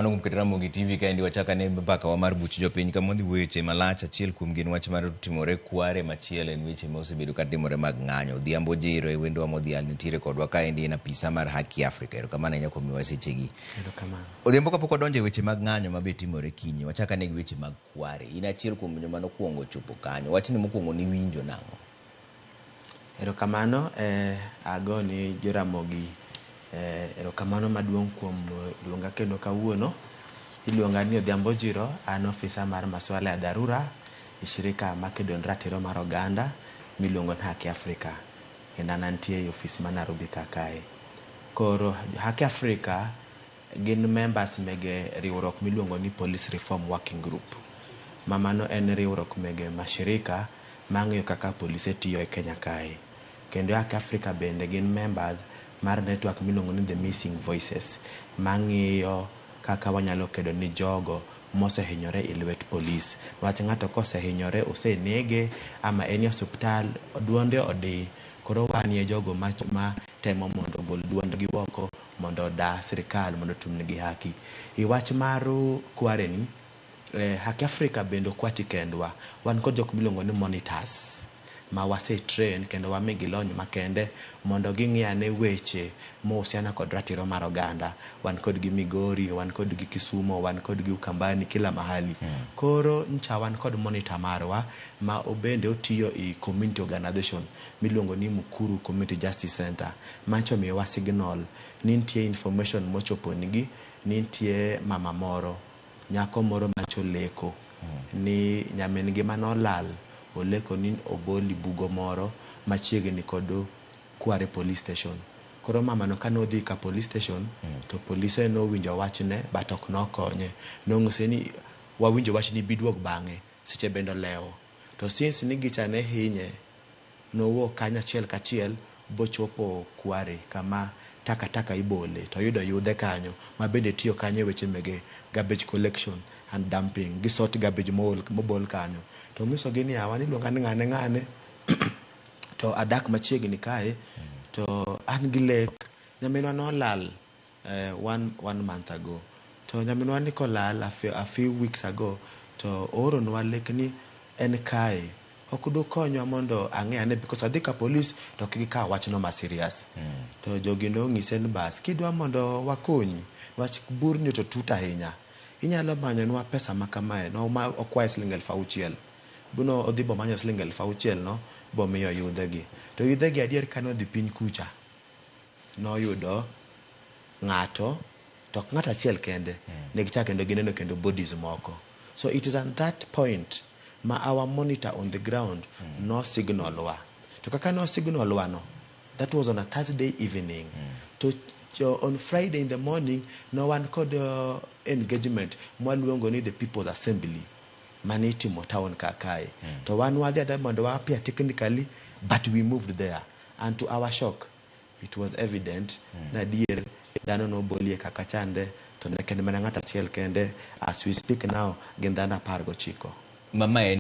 Mano kuom keto Ramogi TV kaendi wachako ane mbakawa mar buch jopiny kama wadhi wuoyo weche malach. Achiel kuom gin wach mar timore kware, machielo en weche ma osebedo ka timore mag ng'anyo. Odhiambo Jiro e wendwa modhial nitiere kodwa kaendi en apisa mar Haki Africa. Erokamano ahinya kuom miwa sechegi. Erokamano. Odhiambo kapok wadonjo e weche mag ng'anyo ma be timore kinyi, wachak ane gi weche mag kware. In achiel kuom joma nokwongo chopo kanyo. Wachni mokwongo niwinjo nang'o? Erokamano agoni Joramogi erokamano maduong' kuom luonga kendo kawuono. Iluonga ni Odhiambo Jiro, an ofisa mar masuala ya dharura e shirika makedo ne ratiro mar oganda miluongo ni Haki Africa. Kendo an antie e ofis ma Nairobi ka kae. Koro Haki Africa gin members mege riwruok miluongo ni Police Reform Working Group. Ma mano en riwruok mege mashirika mang'iyo kaka polise tiyo e Kenya kae. Kendo Haki Africa bende gin members mar network miluongo ni The Missing Voices mang'iyo kaka wanyalo kedo ni jogo mosehinyore e lwet polis. Niwach ng'ato kosehinyore, osenege ama en e osuptal, duonde odi. Koro wanie jogo ma temo mondo ogol duondgi oko mondo oda sirikal mondo otimnegi haki. E wach mar kware ni, Haki Africa bende ok wati kendwa. Wan kod jok miluongo ni monitors ma wase train kendo wamigi lony makende mondo ging'i ane weche mohusiana kod ratiro mar oganda. Wan kodgi Migori, wan kodgi Kisumo, wan kodgi Ukambani, kila mahali. Koro ncha wan kod monitor marwa ma obende otiyo e community organization miluongo ni Mukuru Community Justice Center. Macho omiyowa signal ni nitie information mochopo nigi ni nitie mama moro, nyako moro macholeko ni nyamin gi manolal oleko ni obol e bugo moro machiegni kod Kware police station. Koro mamano kane odhi ka police station to polise nowinjo wachne but ok nokonye. Nong'ise ni wawinjo wachni bi duog bang'e, seche bende olewo. To since ni gicha ne hinye, nowuok kanyo achiel kachiel bochopo Kware kama takataka ibole to oyudo yudhe kanyo ma bende tiyo kanyo e weche mege garbage collection and dumping. Gi sort garbage mool mobol kanyo. To ong'isogi ni yawa niluonga ni ng'ane ng'ane to adak machiegni kae to an gi lek nyaminwa nolal one month ago to nyaminwa ni kolal a few weeks ago to ooronwa lek ni en kae ok dukonywa mondo ang'e ane because adhi ka polis to ok gikawo wachno ma serious. To jogi nong'ise ni bas kidwa mondo wakonyi wach burni to tut ahinya inyalo manyonwa pesa ma kamae no ma okwaye siling 6,000 buno odhi bomanyo siling 6,000 no bomiyo yudhegi to yudhegi adier kane odhi piny kucha noyudo ng'ato to ok ng'ato achiel kende ne gichako kendo gineno kendo bodies moko. So it is at that point ma our monitor on the ground no signal wa to kaka no signal wa no, that was on a Thursday evening to on Friday in the morning no wan kod engagement mwaluongo ni the People's Assembly mane itimo town ka kae to wan wadhi adhiya mondo wa appear technically, but we moved there and to our shock it was evident na adier dhano nobolie kaka chande to ne en mana ng'ato achiel kende. As we speak now gin dhano 19. Mama en